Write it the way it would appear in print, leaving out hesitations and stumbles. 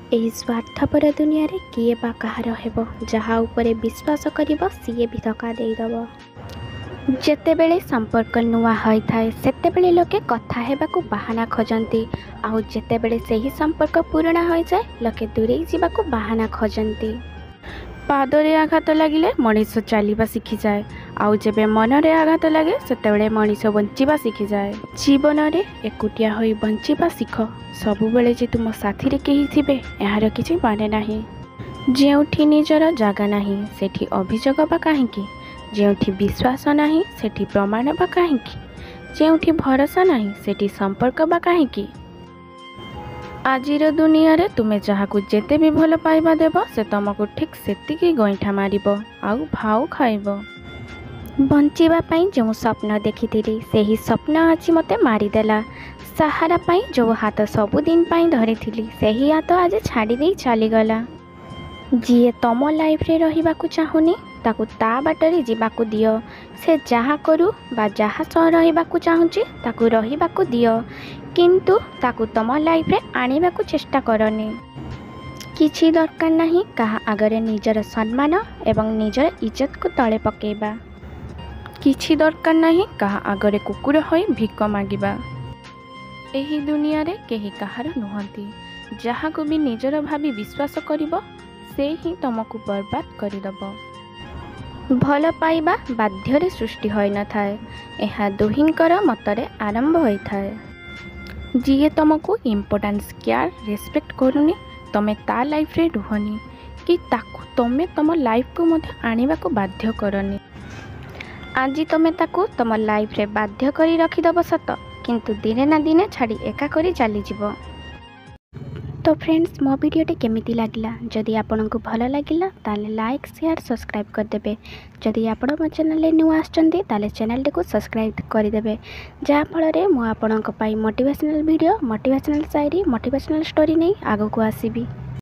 ଏହି ସ୍ୱାର୍ଥପର ଦୁନିଆରେ କିଏ ବା କାହାର ହେବ? ଯାହା ଉପରେ ବିଶ୍ୱାସ କରିବ ସିଏ ବି ଧୋକା ଦେଇଦେବ। ଯେତେବେଳେ ସମ୍ପର୍କ ନୂଆ ହୋଇଥାଏ, ସେତେବେଳେ ଲୋକେ କଥା ହେବାକୁ ବାହାନା ଖୋଜନ୍ତି, ଆଉ ଯେତେବେଳେ ସେହି ସମ୍ପର୍କ ପୁରୁଣା ହୋଇଯାଏ, ଲୋକେ ଦୂରେଇ ଯିବାକୁ ବାହାନା ଖୋଜନ୍ତି। ପାଦରେ ଆଘାତ ଲାଗିଲେ ମଣିଷ ଚାଲିବା ଶିଖିଯାଏ, ଆଉ ଯେବେ ମନରେ ଆଘାତ ଲାଗେ ସେତେବେଳେ ମଣିଷ ବଞ୍ଚିବା ଶିଖିଯାଏ। ଜୀବନରେ ଏକୁଟିଆ ହୋଇ ବଞ୍ଚିବା ଶିଖ। ସବୁବେଳେ ଯେ ତୁମ ସାଥିରେ କେହି ଥିବେ ଏହାର କିଛି ମାନେ ନାହିଁ। ଯେଉଁଠି ନିଜର ଜାଗା ନାହିଁ ସେଠି ଅଭିଯୋଗ ବା କାହିଁକି? ଯେଉଁଠି ବିଶ୍ୱାସ ନାହିଁ ସେଠି ପ୍ରମାଣ ବା କାହିଁକି? ଯେଉଁଠି ଭରସା ନାହିଁ ସେଠି ସମ୍ପର୍କ ବା କାହିଁକି? ଆଜିର ଦୁନିଆରେ ତୁମେ ଯାହାକୁ ଯେତେ ବି ଭଲ ପାଇବା ଦେବ, ସେ ତୁମକୁ ଠିକ୍ ସେତିକି ଗଇଁଠା ମାରିବ ଆଉ ଭାଉ ଖାଇବ। ବଞ୍ଚିବା ପାଇଁ ଯେଉଁ ସ୍ୱପ୍ନ ଦେଖିଥିଲି, ସେହି ସ୍ୱପ୍ନ ଆଜି ମୋତେ ମାରିଦେଲା। ସାହାରା ପାଇଁ ଯେଉଁ ହାତ ସବୁଦିନ ପାଇଁ ଧରିଥିଲି, ସେହି ହାତ ଆଜି ଛାଡ଼ି ଦେଇ ଚାଲିଗଲା। ଯିଏ ତମ ଲାଇଫରେ ରହିବାକୁ ଚାହୁଁନି, ତାକୁ ତା ବାଟରେ ଯିବାକୁ ଦିଅ। ସେ ଯାହା କରୁ ବା ଯାହା ସହ ରହିବାକୁ ଚାହୁଁଛି ତାକୁ ରହିବାକୁ ଦିଅ, କିନ୍ତୁ ତାକୁ ତମ ଲାଇଫରେ ଆଣିବାକୁ ଚେଷ୍ଟା କରନି। କିଛି ଦରକାର ନାହିଁ କାହା ଆଗରେ ନିଜର ସମ୍ମାନ ଏବଂ ନିଜର ଇଜ୍ଜତକୁ ତଳେ ପକାଇବା। କିଛି ଦରକାର ନାହିଁ କାହା ଆଗରେ କୁକୁର ହୋଇ ଭିକ ମାଗିବା। ଏହି ଦୁନିଆରେ କେହି କାହାର ନୁହନ୍ତି। ଯାହାକୁ ବି ନିଜର ଭାବି ବିଶ୍ୱାସ କରିବ, ସେ ହିଁ ତୁମକୁ ବର୍ବାଦ କରିଦେବ। ଭଲ ପାଇବା ବାଧ୍ୟରେ ସୃଷ୍ଟି ହୋଇନଥାଏ, ଏହା ଦୁହିଁଙ୍କର ମତରେ ଆରମ୍ଭ ହୋଇଥାଏ। ଯିଏ ତୁମକୁ ଇମ୍ପୋର୍ଟାନ୍ସ, କେୟାର, ରେସପେକ୍ଟ କରୁନି, ତୁମେ ତା ଲାଇଫରେ ରୁହନି କି ତାକୁ ତୁମେ ତୁମ ଲାଇଫକୁ ମଧ୍ୟ ଆଣିବାକୁ ବାଧ୍ୟ କରନି। ଆଜି ତୁମେ ତାକୁ ତୁମ ଲାଇଫରେ ବାଧ୍ୟ କରି ରଖିଦେବ ସତ, କିନ୍ତୁ ଦିନେ ନା ଦିନେ ଛାଡ଼ି ଏକା କରି ଚାଲିଯିବ। ତ ଫ୍ରେଣ୍ଡସ୍, ମୋ ଭିଡ଼ିଓଟି କେମିତି ଲାଗିଲା? ଯଦି ଆପଣଙ୍କୁ ଭଲ ଲାଗିଲା ତାହେଲେ ଲାଇକ୍, ସେୟାର, ସବସ୍କ୍ରାଇବ୍ କରିଦେବେ। ଯଦି ଆପଣ ମୋ ଚ୍ୟାନେଲରେ ନୂଆ ଆସିଛନ୍ତି ତାହେଲେ ଚ୍ୟାନେଲଟିକୁ ସବସ୍କ୍ରାଇବ୍ କରିଦେବେ, ଯାହାଫଳରେ ମୁଁ ଆପଣଙ୍କ ପାଇଁ motivational video, motivational shayari, motivational story ନେଇ ଆଗକୁ ଆସିବି।